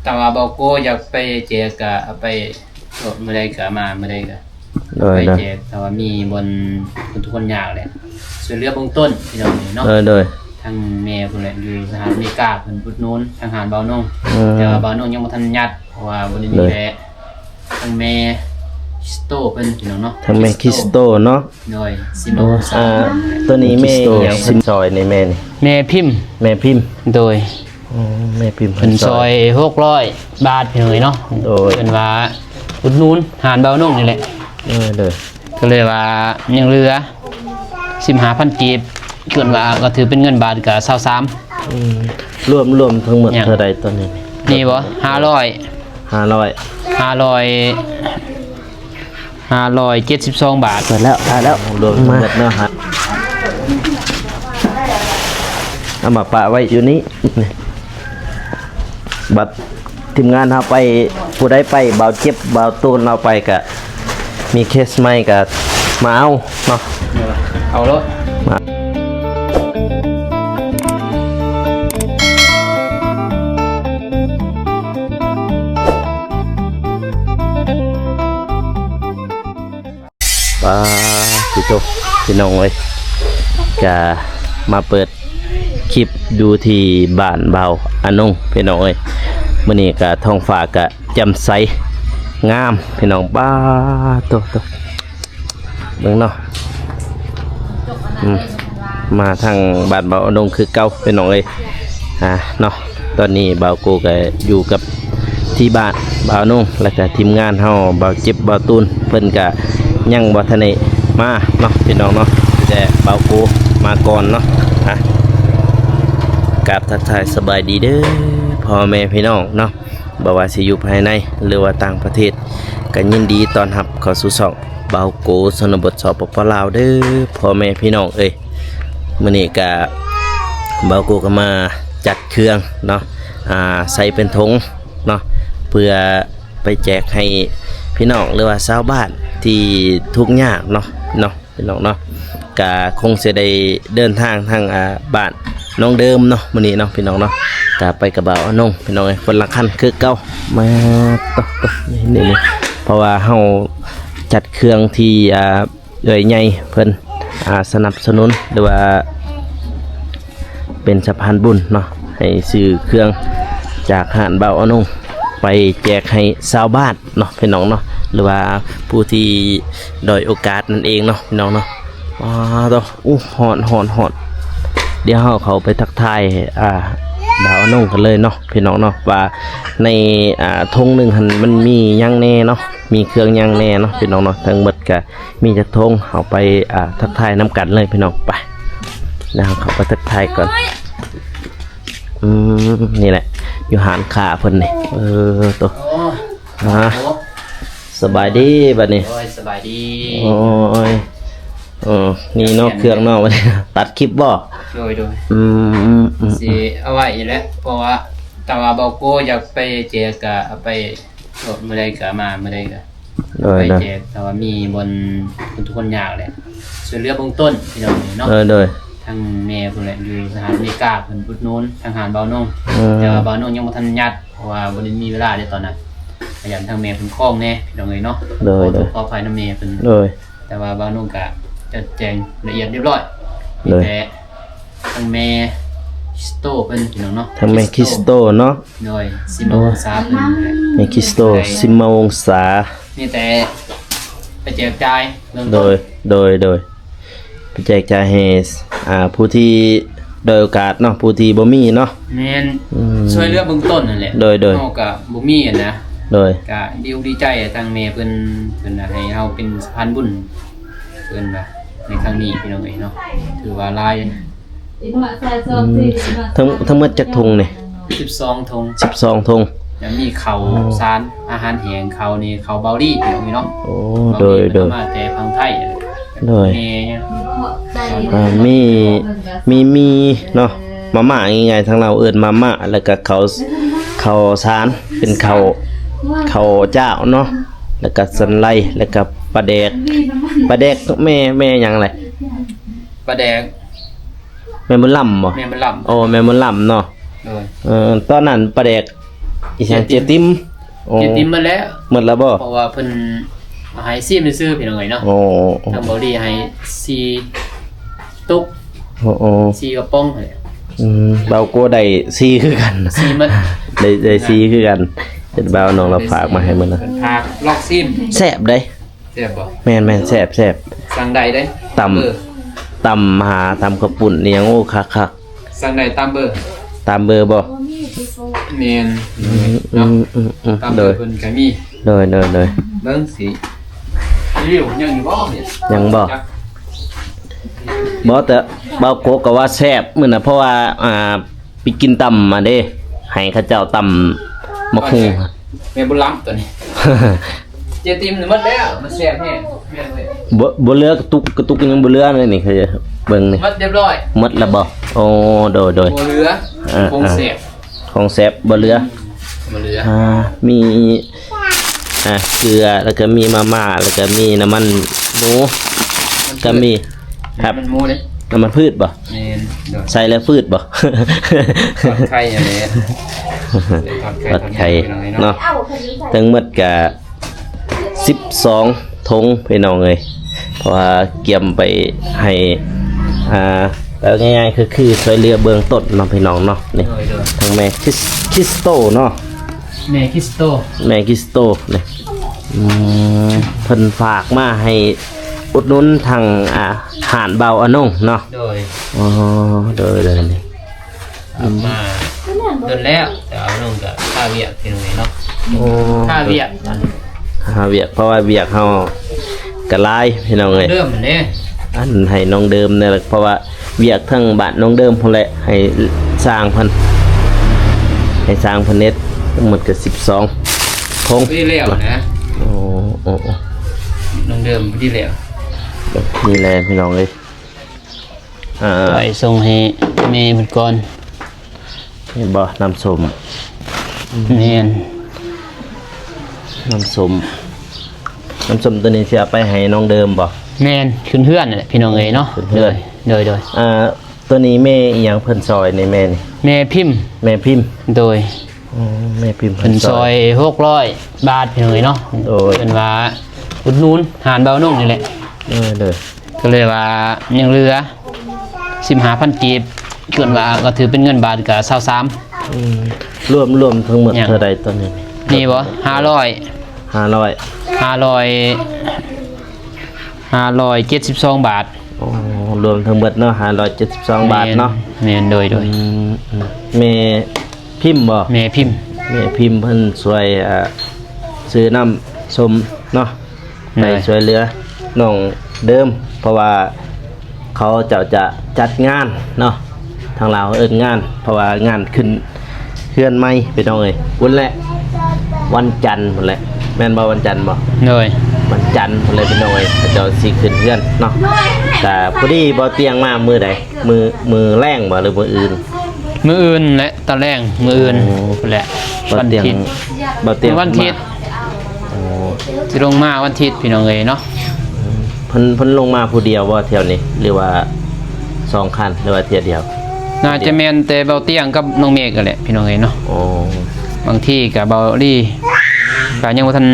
ຖ້າວ່າເບົາໂກຢາກໄປແຈກກະເອົາໄປ ເອີ ມື້ໃດກະມາ ມື້ໃດກະ ໂດຍ ໄປແຈກ ຖ້າວ່າມີບ່ອນຄົນທຸກຄົນຍາກແຫຼະ ຊ່ວຍເຫຼືອເບື້ອງຕົ້ນພີ່ນ້ອງເນາະ. ໂດຍ ໂດຍ ທາງແມ່ເພິ່ນແຫຼະ ຢູ່ສະຫະລັດອາເມລິກາ ເພິ່ນອຸດໜູນທາງຮ້ານບ່າວນົງ ອືມ ແຕ່ວ່າບ່າວນົງຍັງບໍ່ທັນຍັດ ເພາະວ່າບໍ່ໄດ້ມີແຫຼະ ທາງແມ່ຄຣິສໂຕເພິ່ນພີ່ນ້ອງເນາະ ທາງແມ່ຄຣິສໂຕເນາະ. ໂດຍ ຊິມາ ໂອ້ ໂອ້ ອ່າ ໂຕນີ້ແມ່ ແມ່ຫຍັງ ຊິມ ຊອຍນີ້ແມ່ນີ້ ແມ່ພິມ ແມ່ພິມ ໂດຍ ອໍ ແມ່ພິມເພິ່ນ ເພິ່ນຊອຍ ຊອຍຫົກຮ້ອຍບາດພີ່ນ້ອງເອີຍເນາະ. ໂດຍ ເພິ່ນວ່າອຸດໜູນຮ້ານບ່າວນົງນີ້ແຫຼະ. ເອີ ໂດຍ ກໍເລີຍວ່າຍັງເຫຼືອສິບຫ້າພັນກີບ ເພິ່ນວ່າກໍຖືເປັນເງິນບາດກໍຊາວສາມ. ອືມ ລວມ ລວມທັງໝົດເທົ່າໃດຕອນນີ້? ນີ້ບໍ່ ຫ້າຮ້ອຍ ຫ້າຮ້ອຍ ຫ້າຮ້ອຍ ຫ້າຮ້ອຍເຈັດສິບສອງບາດ. ໝົດແລ້ວ ໄດ້ແລ້ວ ລວມທັງໝົດເນາະ. ເອົາມາປະໄວ້ຢູ່ນີ້ ບັດທີມງານເຮົາໄປ ຜູ້ໃດໄປ ບ່າວເຈັບ ບ່າວຕູນ ເອົາໄປກະ ມີເຄສໃໝ່ກະມາເອົາເນາະ. ເອົາໂລດ ມາ ປາຕິໂຕ ພີ່ນ້ອງເອີຍ ກະມາເປີດຄລິບຢູ່ທີ່ບ້ານບ່າວອານົງ ພີ່ນ້ອງເອີຍ. ມື້ນີ້ກະທ້ອງຟ້າກະແຈ່ມໃສງາມ ພີ່ນ້ອງ. ປາໂຕ ໂຕ ເບິ່ງເນາະ ອືມ ມາທາງບ້ານບ່າວອານົງຄືເກົ່າ ພີ່ນ້ອງເອີຍ ອ່າ ເນາະ. ຕອນນີ້ບ່າວໂກກໍຢູ່ກັບທີ່ບ້ານບ່າວນົງ ແລ້ວກໍທີມງານເຮົາ ບ່າວເຈັບ ບ່າວຕູນ ເພິ່ນກໍຍັງບໍ່ທັນໄດ້ມາເນາະ ພີ່ນ້ອງເນາະ ແຕ່ບ່າວໂກມາກ່ອນເນາະ. ອ່ະ ກາບທັກທາຍສະບາຍດີເດີ ພໍ່ແມ່ພີ່ນ້ອງເນາະ ບໍ່ວ່າຊິຢູ່ພາຍໃນ ຫຼືວ່າຕ່າງປະເທດ ກໍຍິນດີຕ້ອນຮັບເຂົ້າສູ່ຊ່ອງບ່າວໂກຊົນນະບົດ ສປປ ລາວ ເດີ ພໍ່ແມ່ພີ່ນ້ອງເອີຍ. ມື້ນີ້ກະບ່າວໂກກໍມາຈັດເຄື່ອງເນາະ ອ່າ ໃສ່ເປັນຖົງເນາະ ເພື່ອໄປແຈກໃຫ້ພີ່ນ້ອງ ຫຼືວ່າຊາວບ້ານທີ່ທຸກຍາກເນາະ ເນາະ ພີ່ນ້ອງເນາະ. ກະຄົງຊິໄດ້ເດີນທາງທາງ ອ່າ ບ້ານໜອງເດີມເນາະ ມື້ນີ້ເນາະ ພີ່ນ້ອງເນາະ. ກະໄປກັບບ່າວອານົງ ພີ່ນ້ອງເອີຍ ຄົນລະຄັນຄືເກົ່າ. ມາ ໂຕະ ໂຕະ ນີ້ ນີ້ ນີ້ ເພາະວ່າເຮົາຈັດເຄື່ອງທີ່ ອ່າ ເອື້ອຍໃຫຍ່ເພິ່ນ ອ່າ ສະໜັບສະໜູນ ຫຼືວ່າເປັນສະພານບຸນເນາະ ໃຫ້ຊື້ເຄື່ອງຈາກຮ້ານບ່າວອານົງ ໄປແຈກໃຫ້ຊາວບ້ານເນາະ ພີ່ນ້ອງເນາະ ຫຼືວ່າຜູ້ທີ່ດ້ອຍໂອກາດນັ້ນເອງເນາະ ພີ່ນ້ອງເນາະ. ປາໂຕ ໂອ້ ຮ້ອນ ຮ້ອນ ຮ້ອນ. ດຽວເຮົາເຂົ້າໄປທັກທາຍ ອ່າ ບ່າວອານົງກັນເລີຍເນາະ ພີ່ນ້ອງເນາະ ວ່າໃນ ອ່າ ຖົງໜຶ່ງຫັ້ນມັນມີຫຍັງແດ່ເນາະ ມີເຄື່ອງຫຍັງແດ່ເນາະ ພີ່ນ້ອງເນາະ. ທັງໝົດກະມີຈັກຖົງ ເຮົາໄປ ອ່າ ທັກທາຍນຳກັນເລີຍ ພີ່ນ້ອງ. ໄປ ດຽວເຮົາເຂົ້າໄປທັກທາຍກ່ອນ. ອືມ ນີ້ແຫຼະ ຢູ່ຮ້ານຄ້າເພິ່ນນີ້. ເອີ ໂຕ ໂອ້ ອ່າ ໂອ້ ສະບາຍດີບັດນີ້. ໂອ້ຍ ສະບາຍດີ. ໂອ້ຍ ເອີ ນີ້ເນາະ ເຄື່ອງເນາະ ບັດນີ້ ຕັດຄລິບບໍ່? ໂດຍ ໂດຍ. ອືມ ອືມ ອືມ ຊິເອົາໄວ້ນີ້ແຫຼະ ເພາະວ່າ ຖ້າວ່າເບົາໂກຢາກໄປແຈກກະເອົາໄປ ໂດຍ ມື້ໃດກະມາ ມື້ໃດກະ ໂດຍ ໄປແຈກ ໂດຍ ຖ້າວ່າມີບ່ອນຄົນທຸກຄົນຍາກແຫຼະ ຊ່ວຍເຫຼືອເບື້ອງຕົ້ນ ພີ່ນ້ອງເນາະ. ໂດຍ ໂດຍ. ທາງແມ່ເພິ່ນແຫຼະ ຢູ່ສະຫະລັດອາເມລິກາ ເພິ່ນອຸດໜູນທາງຮ້ານບ່າວນົງ ອືມ ແຕ່ວ່າບ່າວນົງຍັງບໍ່ທັນຍັດ ເພາະວ່າບໍ່ໄດ້ມີເວລາໃດຕອນນັ້ນ ກໍຢ້ານທາງແມ່ເພິ່ນຄອງແດ່ ພີ່ນ້ອງເອີຍເນາະ. ໂດຍ ໂດຍ. ຂໍໂທດຂໍອະໄພນຳແມ່ເພິ່ນ ໂດຍ ແຕ່ວ່າບ່າວນົງກະຈັດແຈງລະອຽດລຽບຮ້ອຍ ໂດຍ ມີແຕ່ທາງແມ່ຄຣິສໂຕເພິ່ນ ພີ່ນ້ອງເນາະ ທາງແມ່ຄຣິສໂຕເນາະ. ໂດຍ ຊິມາວົງສາເພິ່ນ ແມ່ຄຣິສໂຕ ຊິມາວົງສາ ມີແຕ່ໄປແຈກຈ່າຍເບື້ອງຕົ້ນ ໂດຍ ໂດຍ ໂດຍ ໄປແຈກຈ່າຍໃຫ້ ອ່າ ຜູ້ທີ່ດ້ອຍໂອກາດເນາະ ຜູ້ທີ່ບໍ່ມີເນາະ. ແມ່ນ ອືມ ຊ່ວຍເຫຼືອເບື້ອງຕົ້ນນັ້ນແຫຼະ ໂດຍ ໂດຍ ເຮົາກະບໍ່ມີຫັ້ນນະ ໂດຍ ກະດີອົກດີໃຈທາງແມ່ເພິ່ນ ເພິ່ນໃຫ້ເຮົາເປັນສະພານບຸນ ເພິ່ນວ່າໃນຄັ້ງນີ້ ພີ່ນ້ອງເອີຍເນາະ ຖືວ່າຫຼາຍ. ອືມ ທັງ ທັງໝົດຈັກຖົງນີ້? ສິບສອງຖົງ ສິບສອງຖົງ ແລ້ວມີເຂົ້າ ອືມ ສານ ອາຫານແຫ້ງ ເຂົ້ານີ້ ເຂົ້າເບົາລີ ພີ່ນ້ອງເນາະ. ໂອ້ ເບົາລີ ໂດຍ ໂດຍ ເພິ່ນເອົາມາແຕ່ຝັ່ງໄທ ໂດຍ ແມ່ ອ່າ ມີ ມີໝີ່ເນາະ ມາມ່າ ງ່າຍໆ ທາງລາວເອີ້ນມາມ່າ ແລ້ວກະເຂົ້າ ເຂົ້າສານ ເປັນເຂົ້າ ເຂົ້າຈ້າວເນາະ ແລ້ວກະສັນໄລ ແລ້ວກະປາແດກ ປາແດກ ແມ່ ແມ່ຫຍັງແຫຼະ? ປາແດກ ແມ່ບຸນລຳບໍ່? ແມ່ບຸນລຳ ໂອ້ ແມ່ບຸນລຳເນາະ. ໂດຍ ເອີ ຕອນນັ້ນປາແດກ ອີຫຍັງ ເຈຍຕິມ ເຈຍຕິມ ໂອ້ ເຈຍຕິມໝົດແລ້ວ ໝົດແລ້ວບໍ່? ເພາະວ່າເພິ່ນໃຫ້ຊີມຊື່ໆ ພີ່ນ້ອງເອີຍເນາະ. ໂອ້ ທາງເບົາລີໃຫ້ສີ່ຕຸກ ໂອ້ ໂອ້ ສີ່ກະປ໋ອງຫັ້ນແຫຼະ. ອືມ ເບົາໂກໄດ້ສີ່ຄືກັນ ສີ່ໝົດ ໄດ້ ໄດ້ສີ່ຄືກັນ ເປັນບ່າວນ້ອງລາວຝາກມາໃຫ້ມື້ນະ ເພິ່ນຝາກລອກຊີມ ແຊບເດ້. ແຊບບໍ່? ແມ່ນໆ ແຊບໆ ສັ່ງໄດ້ເດ້ ຕຳ ເອີ ຕຳຫາ ຕຳເຂົ້າປຸ້ນອີ່ຫຍັງ ໂອ້ ຄັກໆ. ສັ່ງໄດ້ຕາມເບີ ຕາມເບີບໍ່? ແມ່ນ ອືມ ເນາະ ອືມ ຕາມເບີເພິ່ນກະມີ ໂດຍ ໂດຍ ໂດຍ ເບິ່ງຊິ ຣີວິວຍັງຢູ່ບໍ່ນີ້? ຍັງບໍ່? ບໍ່ ແຕ່ບ່າວໂກກະວ່າແຊບມື້ນະ ເພາະວ່າ ອ່າ ໄປກິນຕຳມາເດ້ ໃຫ້ເຂົາເຈົ້າຕຳໝາກຫຸ່ງ ແມ່ບຸນລຳຕົວນີ້ ເຈຍຕິມໝົດແລ້ວ ມັນແຊບແຮງ ແມ່ນເວີຍ ບໍ່ ບໍ່ເຫຼືອກະຕຸກ ກະຕຸກຍັງບໍ່ເຫຼືອເລີຍນີ້ ເບິ່ງນີ້ ໝົດຮຽບຮ້ອຍ ໝົດແລ້ວບໍ່? ໂອ້ ໂດຍ ໂດຍ ບໍ່ເຫຼືອ ອ່າ ຂອງແຊບ ອ່າ ຂອງແຊບບໍ່ເຫຼືອ ບໍ່ເຫຼືອ ອ່າ ມີ ອ່າ ເກືອ ແລ້ວກະມີມາມ່າ ແລ້ວກະມີນ້ຳມັນໝູ ກະມີ ນ້ຳມັນໝູເດ້ ນ້ຳມັນພືດບໍ່? ແມ່ນ ໂດຍ ໃສ່ແລ້ວຟືດບໍ່? ທອດໄຂ່ຫັ້ນແຫຼະ ທອດໄຂ່ ທອດໄຂ່ ທອດໄຂ່ ພີ່ນ້ອງເອີຍເນາະ ເນາະ ທັງໝົດກະສິບສອງຖົງພີ່ນ້ອງເອີຍ ເພາະວ່າກຽມໄປໃຫ້ ອ່າ ເວົ້າງ່າຍໆ ຄື ຄືຊ່ວຍເຫຼືອເບື້ອງຕົ້ນເນາະພີ່ນ້ອງເນາະ ນີ້ ໂດຍ ໂດຍ ທາງແມ່ຄຣິສ ຄຣິສໂຕເນາະ ແມ່ຄຣິສໂຕ ແມ່ຄຣິສໂຕນີ້ ອືມ ເພິ່ນຝາກມາໃຫ້ອຸດໜູນທາງ ອ່າ ຮ້ານບ່າວອານົງເນາະ ໂດຍ ອໍ ໂດຍ ໂດຍ ນີ້ ອືມ ມາດົນແລ້ວ ແຕ່ວ່ານ້ອງກະຄາວຽກພີ່ນ້ອງເອີຍເນາະ ໂອ້ ຄາວຽກ ຄາວຽກ ເພາະວ່າວຽກເຮົາກະຫຼາຍພີ່ນ້ອງເອີຍ ເດີມເດ້ ອັນໃຫ້ນ້ອງເດີມນີ້ແຫຼະ ເພາະວ່າວຽກທັງບ້ານນ້ອງເດີມພຸ້ນແຫຼະ ໃຫ້ຊ່າງເພິ່ນ ໃຫ້ຊ່າງເພິ່ນເຮັດ ທັງໝົດກະສິບສອງ ໂອ້ ໂອ້ ໂອ້ ນ້ອງເດີມພໍດີແລ້ວ ນີ້ແຫຼະພີ່ນ້ອງເອີຍ ອ່າ ໄປສົ່ງໃຫ້ແມ່ເພິ່ນກ່ອນ ເຫັນບໍ່ ນ້ຳສົ້ມ ແມ່ນ ນ້ຳສົ້ມ ນ້ຳສົ້ມໂຕນີ້ຊິເອົາໄປໃຫ້ນ້ອງເດີມບໍ່? ແມ່ນ ຂຶ້ນເຮືອນນັ້ນແຫຼະພີ່ນ້ອງເອີຍເນາະ ຂຶ້ນເຮືອນ ໂດຍ ໂດຍ ອ່າ ໂຕນີ້ແມ່ອີ່ຫຍັງເພິ່ນຊ່ອຍນີ້ ແມ່ນີ້ ແມ່ພິມ ແມ່ພິມ ໂດຍ ອືມ ແມ່ພິມເພິ່ນຊ່ອຍຫົກຮ້ອຍບາດພີ່ນ້ອງເອີຍເນາະ ໂດຍ ເພິ່ນວ່າອຸດໜູນຮ້ານບ່າວນົງນີ້ແຫຼະ ເອີ ໂດຍ ກະເລີຍວ່າຍັງເຫຼືອສິບຫ້າພັນກີບ ເພິ່ນວ່າກະຖືເປັນເງິນບາດກະຊາວສາມ ອືມ ລວມ ລວມທັງໝົດເທົ່າໃດຕອນນີ້? ນີ້ບໍ່ ຫ້າຮ້ອຍ ຫ້າຮ້ອຍ ຫ້າຮ້ອຍ ຫ້າຮ້ອຍເຈັດສິບສອງບາດ ໂອ້ ລວມທັງໝົດເນາະ ຫ້າຮ້ອຍເຈັດສິບສອງບາດເນາະ ແມ່ນ ໂດຍ ໂດຍ ອືມ ແມ່ພິມບໍ່? ແມ່ພິມ ແມ່ພິມເພິ່ນຊ່ວຍ ອ່າ ຊື້ນ້ຳສົ້ມເນາະ ໂດຍ ໄປຊ່ວຍເຫຼືອນ້ອງເດີມ ເພາະວ່າເຂົາເຈົ້າຈະຈັດງານເນາະ ທາງລາວເອີ້ນງານ ເພາະວ່າງານຂຶ້ນ ເຮືອນໃໝ່ພີ່ນ້ອງເອີຍ ພຸ້ນແຫຼະ ວັນຈັນພຸ້ນແຫຼະ ແມ່ນບໍ່ ວັນຈັນບໍ່? ໂດຍ ວັນຈັນພຸ້ນແຫຼະພີ່ນ້ອງເອີຍ ເຂົາເຈົ້າຊິຂຶ້ນເຮືອນເນາະ ກະພໍດີບໍ່ຕຽງມາມື້ໃດ ມື້ ມື້ແລງບໍ່ ຫຼືມື້ອື່ນ? ມື້ອື່ນແຫຼະ ຕອນແລງມື້ອື່ນ ໂອ້ ພຸ້ນແຫຼະ ວັນທິດ ບໍ່ຕຽງ ວັນທິດ ໂອ້ ຊິລົງມາວັນທິດພີ່ນ້ອງເອີຍເນາະ ເພິ່ນ ເພິ່ນລົງມາຜູ້ດຽວບໍ່ແຖວນີ້ ຫຼືວ່າສອງຄັນ ຫຼືວ່າເທື່ອດຽວ? ໜ້າຈະແມ່ນແຕ່ເບົາຕຽງກັບນ້ອງເມກຫັ້ນແຫຼະພີ່ນ້ອງເອີຍເນາະ ໂອ້ ບາງທີກະເບົາລີກະຍັງບໍ່ທັນ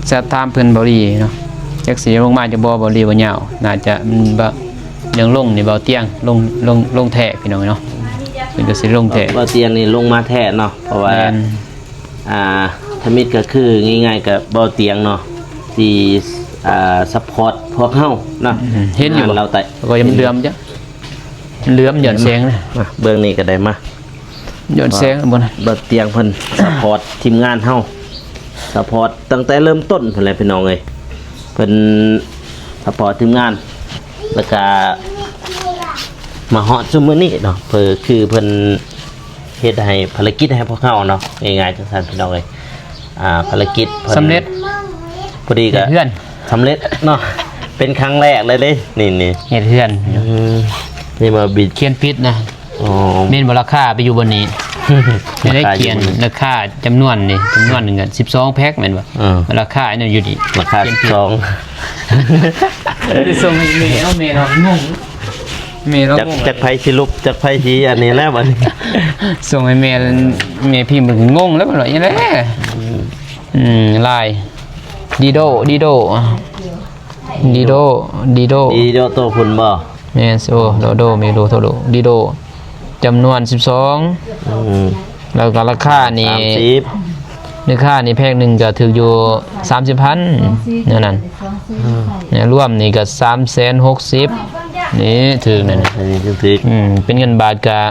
ສອບຖາມເພິ່ນ ເບົາລີເນາະ ຈັກຊິລົງມາຢູ່ບໍ່ ເບົາລີບໍ່ຍາວ ໜ້າຈະ ເລື່ອງລົງນີ້ເບົາຕຽງລົງ ລົງ ລົງແທ້ພີ່ນ້ອງເນາະ ເພິ່ນກະຊິລົງແທ້ ເບົາຕຽງນີ້ລົງມາແທ້ເນາະ ເພາະວ່າ ແມ່ນ ອ່າ ທຳອິດກະຄືງ່າຍໆ ກະເບົາຕຽງເນາະ ທີ່ ອ່າ ຊັບພອດພວກເຮົາເນາະ ອືມ ເຫັນຢູ່ບໍ່ ງານລາວໃຕ້ ກະຍັງເຫຼືອມຈ້ະ ເຫຼືອມຍ້ອນແສງນະ ມາເບິ່ງນີ້ກະໄດ້ມາ ຍ້ອນແສງບໍ່ນະ ເບົາຕຽງເພິ່ນຊັບພອດທີມງານເຮົາ ຊັບພອດຕັ້ງແຕ່ເລີ່ມຕົ້ນພຸ້ນແຫຼະພີ່ນ້ອງເອີຍ ເພິ່ນຊັບພອດທີມງານ ແລ້ວກະມາຮອດຊຸມມື້ນີ້ເນາະ ເພິ່ນ ຄືເພິ່ນ ເຮັດໃຫ້ ພາລະກິດໃຫ້ພວກເຮົາເນາະ ງ່າຍໆ ຈັ່ງຊັ້ນພີ່ນ້ອງເອີຍ ອ່າ ພາລະກິດເພິ່ນ ສຳເລັດ ພໍດີກະ ເຮັດເຮືອນ ສຳເລັດເນາະ ເປັນຄັ້ງແລກເລີຍເດ້ ນີ້ໆ ເຮັດເຮືອນ ອືມ ນີ້ມາບິດ ຂຽນຜິດນະ ອໍ ແມ່ນບໍ່ ລາຄາໄປຢູ່ບ່ອນນີ້ ລາຄາຢູ່ບ່ອນນີ້ ລາຄາຈຳນວນນີ້ ຈຳນວນໜຶ່ງກະສິບສອງແພັກແມ່ນບໍ່? ເອີ ລາຄາອັນນັ້ນຢູ່ນີ້ ລາຄາສິບສອງ ໄປສົ່ງໃຫ້ແມ່ເອົາ ແມ່ເນາະ ງົງ. ແມ່ລາວ ຈັກ ຈັກໃຜຊິຫຼຸບ ຈັກໃຜຊິອັນນີ້ແລ້ວບັດນີ້ ສົ່ງໃຫ້ແມ່ ແມ່ພິມເພິ່ນກໍງົງແລ້ວ ເພິ່ນວ່າຫຍັງແຫຼະ ອືມ ລາຍ ດີໂດ ດີໂດ ດີໂດ ດີໂດ ດີໂດໂຕພຸ້ນບໍ່? ແມ່ນ ໂອ ໂດໂດ ເມໂດ ໂທໂດ ດີໂດ ຈຳນວນສິບສອງ ອືມ ແລ້ວກໍລາຄານີ້ ສາມສິບ ລາຄານີ້ແພັກໜຶ່ງກໍຖືກຢູ່ສາມສິບພັນ ແນວນັ້ນ ອືມ ແນວລວມນີ້ກໍສາມແສນຫົກສິບ ນີ້ຖືກນັ້ນ ອັນນີ້ຖືກ ອືມ ເປັນເງິນບາດກໍ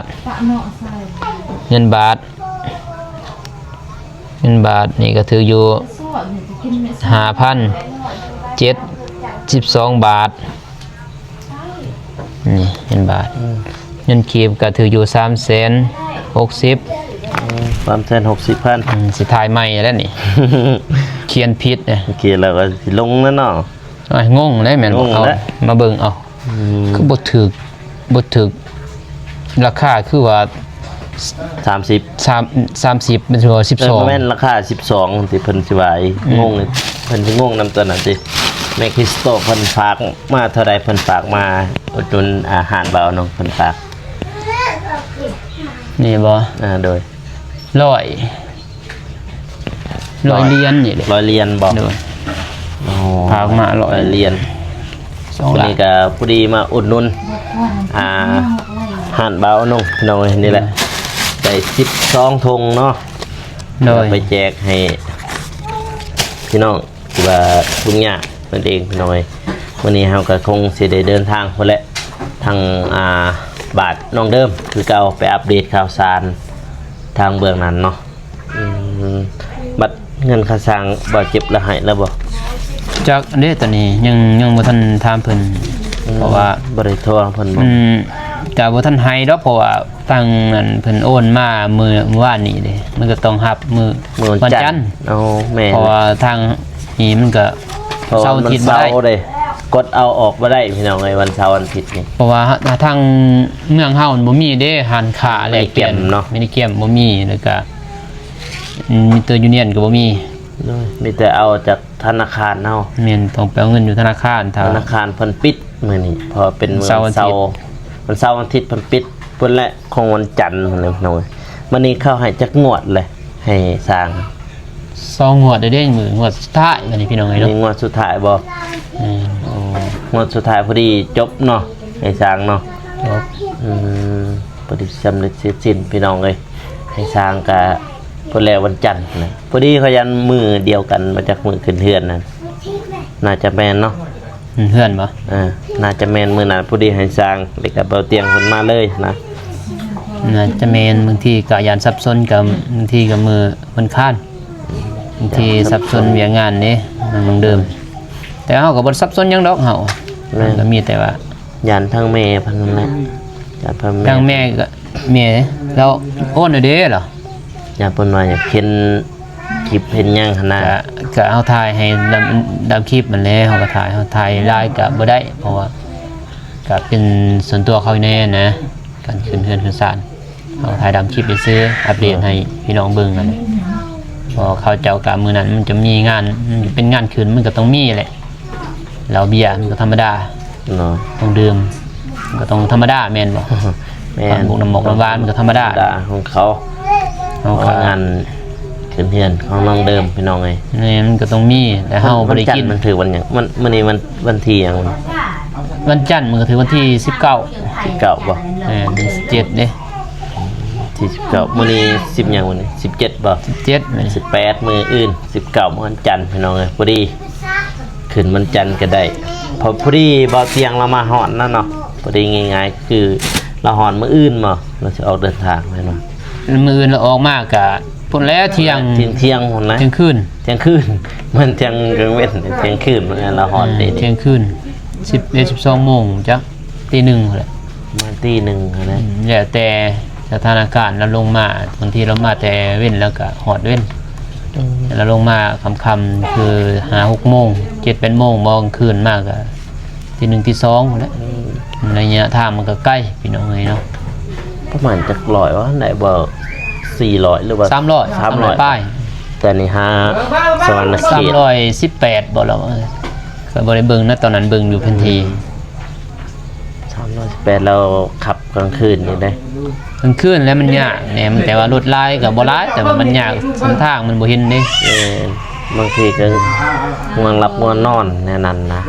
ເງິນບາດ ເງິນບາດນີ້ກໍຖືກຢູ່ຫ້າພັນເຈັດສິບສອງບາດ ນີ້ເງິນບາດ ອືມ ເງິນກີບກໍຖືກຢູ່ສາມແສນຫົກສິບ ອືມ ສາມແສນຫົກສິບພັນ ອືມ ຊິຖ່າຍໃໝ່ແລ້ວນີ້ ຂຽນຜິດນະ ຂຽນແລ້ວກໍຊິຫຼົງແລ້ວເນາະ ໂອ້ຍ ງົງເດ້ ແມ່ນບໍ່? ງົງແຫຼະ ເອົາ ມາເບິ່ງເອົາ ອືມ ຄືບໍ່ຖືກ ບໍ່ຖືກ ລາຄາຄືວ່າສາມສິບ ສາມ ສາມສິບ ແມ່ນຊິວ່າສິບສອງ ເອີ ບໍ່ແມ່ນ ລາຄາສິບສອງທີ່ເພິ່ນຊິວ່າ ອືມ ງົງ ເພິ່ນຊິງົງນຳຕົວນັ້ນຕິ ແມ່ຄຣິສໂຕເພິ່ນຝາກມາເທົ່າໃດ ເພິ່ນຝາກມາອຸດໜູນອາຫານບ່າວໜຶ່ງ ເພິ່ນຝາກ ນີ້ບໍ່? ອ່າ ໂດຍ ຮ້ອຍ ຮ້ອຍ ຮ້ອຍຫຼຽນນີ້ເດ້ ຮ້ອຍຫຼຽນບໍ່? ໂດຍ ໂອ້ ຝາກມາຮ້ອຍ ຮ້ອຍຫຼຽນ ສອງລ້ານ ນີ້ກໍພໍດີມາອຸດໜູນ ອ່າ ຮ້ານບ່າວນົງ ພີ່ນ້ອງເອີຍ ນີ້ແຫຼະ ອືມ ໄດ້ສິບສອງຖົງເນາະ ໂດຍ ໄປແຈກໃຫ້ພີ່ນ້ອງ ທີ່ວ່າທຸກຍາກນັ້ນເອງ ພີ່ນ້ອງເອີຍ ມື້ນີ້ເຮົາກໍຄົງຊິໄດ້ເດີນທາງພຸ້ນແຫຼະ ທາງ ອ່າ ບ້ານນ້ອງເດີມຄືເກົ່າ ໄປອັບເດດຂ່າວສານທາງເບື້ອງນັ້ນເນາະ ອືມ ບັດເງິນຄ່າສ້າງບ່າວເຈັບລະໃຫ້ແລ້ວບໍ່? ຈັກເດ້ ຕອນນີ້ຍັງ ຍັງບໍ່ທັນຖາມເພິ່ນ ອືມ ເພາະວ່າບໍ່ໄດ້ໂທຫາເພິ່ນບໍ່? ອືມ ກະບໍ່ທັນໃຫ້ດອກ ເພາະວ່າ ທາງນັ້ນເພິ່ນໂອນມາມື້ ມື້ວານນີ້ເດ້ ມັນກໍຕ້ອງຮັບມື້ ມື້ວັນຈັນ ວັນຈັນ ໂອ້ ແມ່ນ ເພາະວ່າທາງນີ້ມັນກໍເສົາອາທິດບໍ່ໄດ້ ເພາະວ່າມັນເສົາເດ້ ກົດເອົາອອກບໍ່ໄດ້ ພີ່ນ້ອງເອີຍ ວັນເສົາວັນອາທິດນີ້ ເພາະວ່າທາງເມືອງເຮົາມັນບໍ່ມີເດ້ ຮ້ານຄ້າແລກປ່ຽນ ມີແກມເນາະ ມີແກມບໍ່ມີ ແລ້ວກໍ ອືມ ມິເຕີຢູນຽນກໍບໍ່ມີ ໂດຍ ມີແຕ່ເອົາຈາກທະນາຄານເຮົາ ແມ່ນ ຕ້ອງໄປເອົາເງິນຢູ່ທະນາຄານ ທະນາຄານເພິ່ນປິດມື້ນີ້ ເພາະເປັນມື້ວັນເສົາ ວັນເສົາວັນອາທິດເພິ່ນປິດພຸ້ນແຫຼະ ຂອງວັນຈັນພຸ້ນແຫຼະ ພີ່ນ້ອງເອີຍ ມື້ນີ້ເຂົາໃຫ້ຈັກງວດແຫຼະ ໃຫ້ຊ່າງ ສອງງວດເດ້ ມື້ງວດສຸດທ້າຍ ມື້ນີ້ ພີ່ນ້ອງເອີຍເນາະ ນີ້ງວດສຸດທ້າຍບໍ່? ແມ່ນ ໂອ້ ງວດສຸດທ້າຍພໍດີຈົບເນາະ ໃຫ້ຊ່າງເນາະ ຈົບ ອືມ ພໍດີສຳເລັດເສັດສິ້ນ ພີ່ນ້ອງເອີຍ ໃຫ້ຊ່າງກະພຸ້ນແຫຼະ ວັນຈັນນະ ພໍດີເຂົາຢັນມື້ດຽວກັນ ບໍ່ຈັກມື້ຂຶ້ນເຮືອນນັ້ນ ໜ້າຈະແມ່ນເນາະ ຂຶ້ນເຮືອນບໍ່? ເອີ ໜ້າຈະແມ່ນມື້ນັ້ນ ພໍດີໃຫ້ຊ່າງ ແລ້ວກະເບົາຕຽງເພິ່ນມາເລີຍນະ ໜ້າຈະແມ່ນ ບາງທີກະຢ້ານສັບສົນ ກະບາງທີກະມື້ວັນຄານ ບາງທີສັບສົນວຽກງານເດ້ ນ້ອງເດີມ ແຕ່ເຮົາກໍບໍ່ໄດ້ສັບສົນຫຍັງດອກເຮົາ ແມ່ນ ກໍມີແຕ່ວ່າ ຢ້ານທາງແມ່ເພິ່ນນັ້ນແຫຼະ ຢ້ານທາງແມ່ ທາງແມ່ກໍ ແມ່ລາວໂອນແລ້ວເດ້ລາວ ຢ້ານເພິ່ນວ່າຢາກເຫັນຄລິບເຫັນຫຍັງຫັ້ນນະ ກະ ກະເຮົາຖ່າຍໃຫ້ດຳ ດຳຄລິບຫັ້ນແຫຼະ ເຮົາກໍຖ່າຍ ເຮົາຖ່າຍຫຼາຍກະບໍ່ໄດ້ ເພາະວ່າກະເປັນສ່ວນຕົວເຂົາແດ່ນະ ການຂຶ້ນເຮືອນຂຶ້ນຊານ ເຮົາຖ່າຍດຳຄລິບຊື່ໆ ອັບເດດໃຫ້ພີ່ນ້ອງເບິ່ງຫັ້ນແຫຼະ ເພາະເຂົາເຈົ້າກະມື້ນັ້ນມັນຈະມີງານ ມັນເປັນງານຂຶ້ນ ມັນກໍຕ້ອງມີແຫຼະ ເຫຼົ້າເບຍມັນກໍທຳມະດາເນາະ ຕ້ອງດື່ມ ມັນກໍຕ້ອງທຳມະດາແມ່ນບໍ່? ແມ່ນ ນ້ຳໝົກນ້ຳໝອກນ້ຳຫວານມັນກໍທຳມະດາ ທຳມະດາຂອງເຂົາ ເຮົາກໍ ເພາະວ່າງານຂຶ້ນເຮືອນຂອງນ້ອງເດີມ ພີ່ນ້ອງເອີຍ ແມ່ນ ມັນກໍຕ້ອງມີ ແຕ່ເຮົາບໍ່ໄດ້ກິນ ວັນຈັນມັນຖືກວັນຫຍັງ? ມັນ ມື້ນີ້ມັນວັນທີຫຍັງ? ວັນຈັນມັນກໍຖືກວັນທີສິບເກົ້າ ສິບເກົ້າບໍ່? ແມ່ນ ສິບເຈັດເດ້ ທີສິບເກົ້າ ມື້ນີ້ສິບຫຍັງ? ມື້ນີ້ສິບເຈັດບໍ່? ສິບເຈັດ ສິບແປດ ມື້ອື່ນ ສິບເກົ້າ ມື້ວັນຈັນ ພີ່ນ້ອງເອີຍ ພໍດີຂຶ້ນວັນຈັນກໍໄດ້ ພໍ ພໍດີບ່າວຕຽງລາວມາຮອດນັ້ນເນາະ ພໍດີງ່າຍໆ ຄືລາວຮອດມື້ອື່ນບໍ່? ລາວຊິອອກເດີນທາງແມ່ນບໍ່? ມື້ອື່ນລາວອອກມາກະພຸ້ນແຫຼະ ທ່ຽງ ທ່ຽງ ທ່ຽງພຸ້ນແຫຼະ ທ່ຽງຄືນ ທ່ຽງຄືນ ມັນທ່ຽງກາງເວັນ ທ່ຽງຄືນ ລາວຮອດເດ້ ອືມ ທ່ຽງຄືນ ສິບເອັດ ສິບສອງໂມງ ຈັກ ຕີໜຶ່ງພຸ້ນແຫຼະ ປະມານຕີໜຶ່ງຫັ້ນແຫຼະ ອືມ ແລ້ວແຕ່ສະຖານະການ ລາວລົງມາ ບາງທີລາວມາແຕ່ເວັນ ລາວກະຮອດເວັນ ອືມ ລາວລົງມາຄ່ຳໆ ຄືຫ້າຫົກໂມງ ເຈັດແປດໂມງ ບໍ່ ກາງຄືນມາກະ ຕີໜຶ່ງ ຕີສອງພຸ້ນແຫຼະ ອືມ ໄລຍະທາງມັນກໍໄກ ພີ່ນ້ອງເອີຍເນາະ ປະມານຈັກຮ້ອຍວະ ໄດ້ບໍ່ ສີ່ຮ້ອຍ ຫຼືວ່າ ສາມຮ້ອຍ ສາມຮ້ອຍ ສາມຮ້ອຍປາຍ ແຕ່ນີ້ຫາສະຫວັນນະເຂດ ສາມຮ້ອຍສິບແປດບໍ່ລະ ກໍບໍ່ໄດ້ເບິ່ງນະ ຕອນນັ້ນເບິ່ງຢູ່ແຜນທີ່ ອືມ ສາມ ແປດລາວຂັບກາງຄືນນີ້ເດ້ ກາງຄືນແລ້ວມັນຍາກແດ່ ແຕ່ວ່າລົດຫຼາຍກໍບໍ່ຫຼາຍ ແຕ່ວ່າມັນຍາກ ຫົນທາງມັນບໍ່ເຫັນເດ້. ແມ່ນ ບາງທີກໍງ່ວງຫຼັບງ່ວງນອນແນວນັ້ນນະ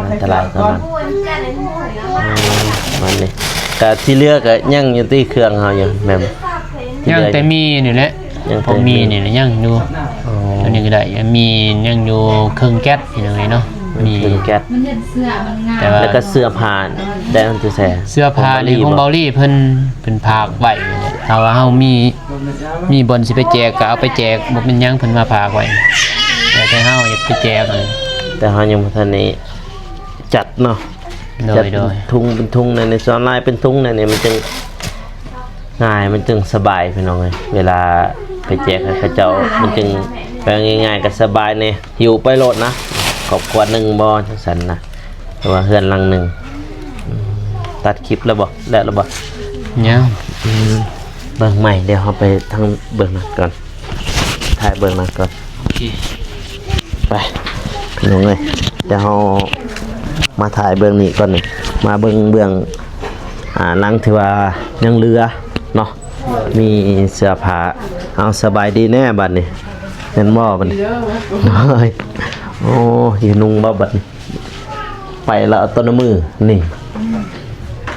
ອັນຕະລາຍຕອນນັ້ນ. ອືມ ມັນນີ້ ກະທີ່ເຫຼືອກໍຍັງຢູ່ຕິ ເຄື່ອງເຮົາຢູ່ແມ່ນ ຍັງແຕ່ມີນີ້ແຫຼະ ຍັງ ພໍມີນີ້ແຫຼະ ຍັງຢູ່. ອໍ ອັນນີ້ກໍໄດ້ ມີຍັງຢູ່ເຄິ່ງແກັດ ພີ່ນ້ອງເອີຍເນາະ ມີເຄິ່ງແກັດ ແຕ່ວ່າ ແລ້ວກໍເສື້ອຜ້າໄດ້ເອົາແຕ່ໃສ? ເສື້ອຜ້ານີ້ຂອງເບົາລີເພິ່ນ ເພິ່ນຝາກໄວ້. ຖ້າວ່າເຮົາມີ ມີບ່ອນຊິໄປແຈກກໍເອົາໄປແຈກ ບໍ່ເປັນຫຍັງ ເພິ່ນມາຝາກໄວ້ ແຕ່ເຮົາຢາກໄປແຈກ. ແຕ່ເຮົາຍັງບໍ່ທັນໄດ້ຈັດເນາະ. ໂດຍ ຈັດເປັນ ໂດຍ ທຸງເປັນທຸງໃນ ໃນສ່ວນຫຼາຍເປັນທຸງໃນນີ້ ມັນຈຶ່ງງ່າຍ ມັນຈຶ່ງສະບາຍ ພີ່ນ້ອງເອີຍ. ເວລາໄປແຈກໃຫ້ເຂົາເຈົ້າ ມັນຈຶ່ງ ແປວ່າງ່າຍໆກໍສະບາຍແດ່ ຫິ້ວໄປໂລດນະ ຄອບຄົວໜຶ່ງບໍ່ ຈັ່ງຊັ້ນນະ ຫຼືວ່າເຮືອນຫຼັງໜຶ່ງ. ອືມ ຕັດຄລິບແລ້ວບໍ່? ແລ້ວແລ້ວບໍ່? ຍັງ. ອືມ ເບິ່ງໃໝ່ ດຽວເຮົາໄປທາງເບື້ອງນັ້ນກ່ອນ ຖ່າຍເບື້ອງນັ້ນກ່ອນ. ໂອເຄ ໄປ ພີ່ນ້ອງເອີຍ ດຽວເຮົາມາຖ່າຍເບື້ອງນີ້ກ່ອນນີ້ ມາເບິ່ງເບື້ອງ ອ່າ ຫຼັງທີ່ວ່າຍັງເຫຼືອເນາະ ມີເສື້ອຜ້າ. ເອົາ ສະບາຍດີແດ່ບັດນີ້ ແມ່ນບໍ່ບັດນີ້? ໂອ້ຍ ຢູ່ນຸ່ງບໍ່ບັດນີ້? ໄປແລ້ວເອົາຕົ້ນມືນີ້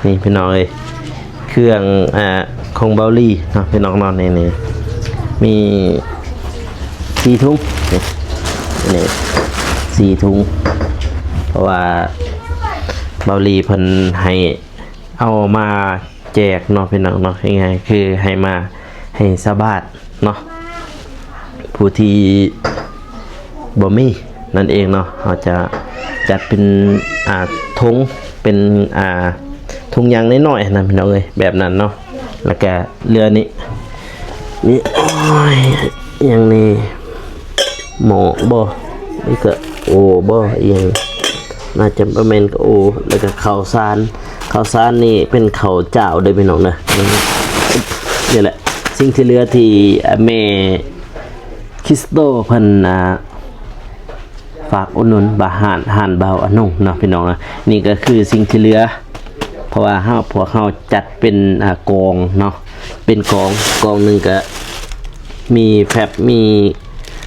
ນີ້ພີ່ນ້ອງເອີຍ ເຄື່ອງ ອ່າ ຂອງເບົາລີເນາະ ພີ່ນ້ອງເນາະ. ນີ້ ນີ້ ມີສີ່ທຸງ ນີ້ ນີ້ສີ່ທຸງ ເພາະວ່າເບົາລີເພິ່ນໃຫ້ເອົາມາ ແຈກເນາະ ພີ່ນ້ອງເນາະ ງ່າຍໆຄືໃຫ້ມາໃຫ້ຊາວບ້ານເນາະ ຜູ້ທີ່ບໍ່ມີນັ້ນເອງເນາະ. ເຮົາຈະຈັດເປັນ ອ່າ ຖົງ ເປັນ ອ່າ ຖົງຢາງນ້ອຍໆຫັ້ນນະ ພີ່ນ້ອງເອີຍ ແບບນັ້ນເນາະ. ແລ້ວກະເຫຼືອນີ້ ນີ້ ໂອ້ຍ ຫຍັງນີ້ ໝໍ້ບໍ່ ນີ້ກະໂອບໍ່ ອີ່ຫຍັງ ໜ້າຈະບໍ່ແມ່ນກະໂອ. ແລ້ວກະເຂົ້າສານ ເຂົ້າສານນີ້ເປັນເຂົ້າຈ້າວເດີພີ່ນ້ອງເດີ. ນີ້ແຫຼະ ສິ່ງທີ່ເຫຼືອທີ່ ອາ ແມ່ຄຣິສໂຕເພິ່ນ ອ່າ ຝາກອຸດໜູນ ບາ ຮ້ານ ຮ້ານບ່າວອານຸງເນາະ ພີ່ນ້ອງເນາະ. ນີ້ກະຄືສິ່ງທີ່ເຫຼືອ ເພາະວ່າເຮົາ ພວກເຮົາຈັດເປັນ ອ່າ ກອງເນາະ ເປັນກອງ ກອງໜຶ່ງກະມີແຟັບ ມີ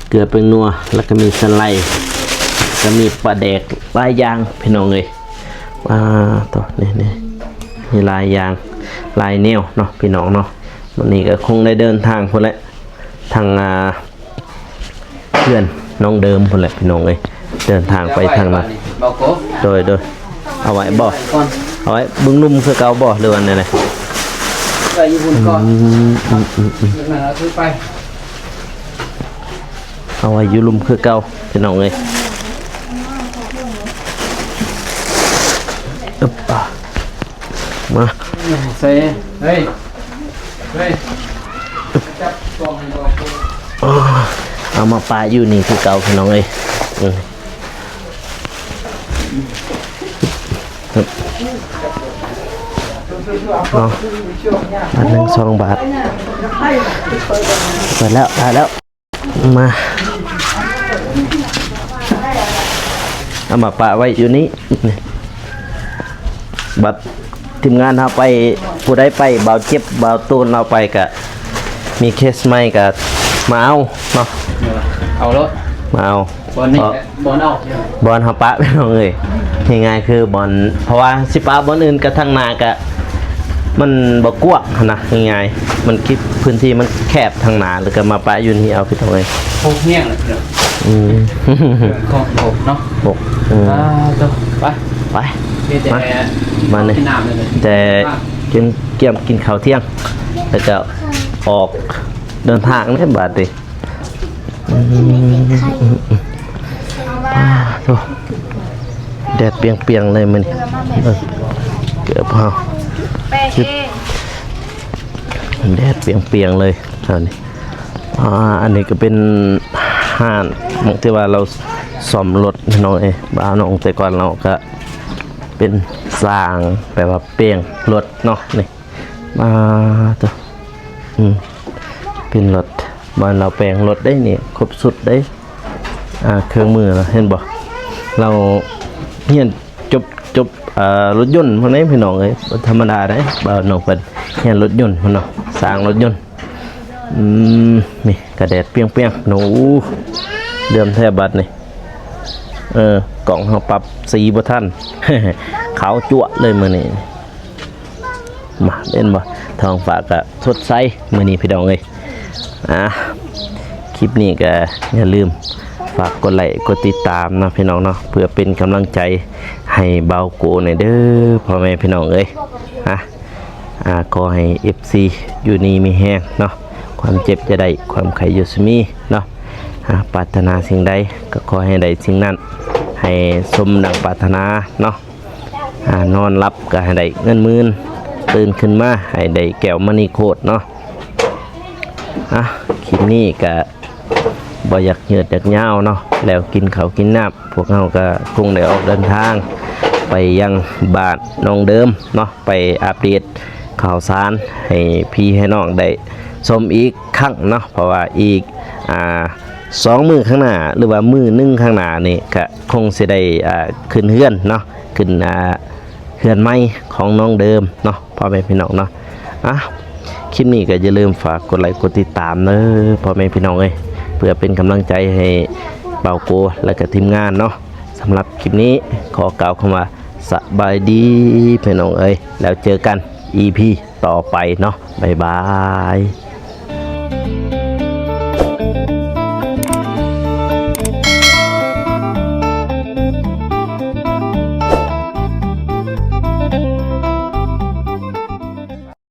ເກືອແປ້ງນົວ ແລ້ວກະມີສາໄລ ກະມີປາແດກ ຫຼາຍຢ່າງພີ່ນ້ອງເອີຍ. ອ່າ ໂຕ ນີ້ ນີ້ ມີຫຼາຍຢ່າງ ຫຼາຍແນວເນາະ ພີ່ນ້ອງເນາະ. ມື້ນີ້ກະຄົງໄດ້ເດີນທາງພຸ້ນແຫຼະ ທາງ ອ່າ ເພື່ອນນ້ອງເດີມພຸ້ນແຫຼະ ພີ່ນ້ອງເອີຍ ເດີນທາງໄປທາງນັ້ນ. ໂດຍ ໂດຍ ເອົາໄວ້ບໍ່? ເອົາໄວ້ເບິ່ງລຸ່ມຄືເກົ່າບໍ່ ຫຼືວ່າແນວໃດ? ໄວ້ຢູ່ພຸ້ນກ່ອນ ອືມ ອືມ ອືມ ອືມ ເອົາໄວ້ຢູ່ລຸ່ມຄືເກົ່າ ພີ່ນ້ອງເອີຍ. ອຶບ ມາ ໃສ່ ເຮີ້ຍ ເຮີ້ຍ ຈັບກ່ອງໃຫ້ໜ່ອຍ. ເອົາມາປະຢູ່ນີ້ຄືເກົ່າ ພີ່ນ້ອງເອີຍ. ອືມ ເນາະ ບາດໜຶ່ງສອງບາດ. ເປີດແລ້ວ ໄດ້ແລ້ວ. ມາ ເອົາມາປະໄວ້ຢູ່ນີ້ ນີ້ ບັດທີມງານເຮົາໄປ ຜູ້ໃດໄປ ບ່າວເຈັບ ບ່າວຕູນເຮົາໄປກະ ມີເຄສໃໝ່ກະມາເອົາເນາະ ເອົາໂລດ ມາເອົາ ບ່ອນນີ້ ເພາະ ບ່ອນເອົາ ບ່ອນເຮົາປະ ພີ່ນ້ອງເອີຍ. ງ່າຍໆຄືບ່ອນ ເພາະວ່າຊິປະບ່ອນອື່ນກະທາງໜ້າກະ ມັນບໍ່ກວ້າງຫັ້ນນະ ງ່າຍໆ ມັນຄິດພື້ນທີ່ມັນແຄບທາງໜ້າ ແລ້ວກໍມາປະຢູ່ນີ້ເອົາ ພີ່ນ້ອງເອີຍ. ໂຄກແຫ້ງແລ້ວພີ່ນ້ອງ ອືມ ຂອງໂຄກເນາະ ໂຄກ ອືມ ອ່າ ໂຕ ໄປ ໄປ ມີແຕ່ ມາ ມານີ້ ກິນນ້ຳເລີຍ ແຕ່ ອ່າ ກິນ ກຽມກິນເຂົ້າທ່ຽງ ແລ້ວກໍອອກເດີນທາງເດ້ບາດນີ້. ອືມ ປາໂທ ແດດປຽງໆເລີຍມື້ນີ້ ເອີ ເກີບເຮົາ ແດດປຽງໆເລີຍຕອນນີ້. ອ່າ ອັນນີ້ກໍເປັນຮ້ານ ໝ່ອງທີ່ວ່າລາວສ້ອມລົດ ນ້ອງເອີຍ ບ່າວນ້ອງແຕ່ກ່ອນລາວກໍເປັນຊ່າງ ແບບວ່າແປງລົດເນາະ ນີ້. ອ່າ ໂຕ ອືມ ເປັນລົດ ບ້ານລາວແປງລົດເດ້ນີ້ ຄົບຊຸດເດ້. ອ່າ ເຄື່ອງມືລະ ເຫັນບໍ່ ລາວຮຽນຈົບ ຈົບ ເອີ ລົດຍົນພຸ້ນເດ້ພີ່ນ້ອງເອີຍ. ບໍ່ທຳມະດາເດ້ ບ່າວນ້ອງເພິ່ນຮຽນລົດຍົນພຸ້ນເນາະ ຊ່າງລົດຍົນ. ອືມ ນີ້ກະແດດປ່ຽງໆ ໂອ້ ເຫຼື້ອມແທ້ບັດນີ້. ເອີ ກ້ອງເຮົາປັບສີບໍ່ທັນ ຂາວຈັ້ວະເລີຍມື້ນີ້. ມາ ເຫັນບໍ່ ທ້ອງຟ້າກະສົດໃສມື້ນີ້ພີ່ນ້ອງເອີຍ. ອ່າ ຄລິບນີ້ກະຢ່າລືມຝາກກົດໄລກົດຕິດຕາມເນາະພີ່ນ້ອງເນາະ ເພື່ອເປັນກຳລັງໃຈໃຫ້ບ່າວໂກແດ່ເດີ້ ພໍ່ແມ່ພີ່ນ້ອງເອີຍ. ອ່າ ອ່າ ຂໍໃຫ້ເອັຟຊີຢູ່ດີມີແຮງເນາະ ຄວາມເຈັບຢ່າໄດ້ ຄວາມໄຂ້ຢ່າຊິມີເນາະ. ອ່າ ປາດຖະໜາສິ່ງໃດກໍຂໍໃຫ້ໄດ້ສິ່ງນັ້ນ ໃຫ້ສົມດັ່ງປາດຖະໜາເນາະ. ອ່າ ນອນຫຼັບກໍໃຫ້ໄດ້ເງິນໝື່ນ ຕື່ນຂຶ້ນມາໃຫ້ໄດ້ແກ້ວມະນີໂຄດເນາະ. ອ່າ ຄລິບນີ້ກະບໍ່ຢາກຍືດຢາກຍາວເນາະ ແລ້ວກິນເຂົ້າກິນນ້ຳ ພວກເຮົາກະຄົງໄດ້ອອກເດີນທາງໄປຍັງບ້ານນ້ອງເດີມເນາະ ໄປອັບເດດຂ່າວສານໃຫ້ພີ່ໃຫ້ນ້ອງໄດ້ຊົມອີກຄັ້ງເນາະ. ເພາະວ່າອີກ ອ່າ ສອງມື້ຂ້າງໜ້າ ຫຼືວ່າມື້ໜຶ່ງຂ້າງໜ້ານີ້ກະຄົງຊິໄດ້ ອ່າ ຂຶ້ນເຮືອນເນາະ ຂຶ້ນ ອ່າ ເຮືອນໃໝ່ຂອງນ້ອງເດີມເນາະ ພໍ່ແມ່ພີ່ນ້ອງເນາະ. ອ່ະ ຄລິບນີ້ກໍຢ່າລືມຝາກກົດໄລກົດຕິດຕາມເດີ ພໍ່ແມ່ພີ່ນ້ອງເອີຍ ເພື່ອເປັນກຳລັງໃຈໃຫ້ບ່າວໂກ ແລະກໍທີມງານເນາະ. ສຳລັບຄລິບນີ້ຂໍກ່າວຄຳວ່າ ສະບາຍດີພີ່ນ້ອງເອີຍ ແລ້ວເຈີກັນອີພີຕໍ່ໄປເນາະ ບາຍບາຍ.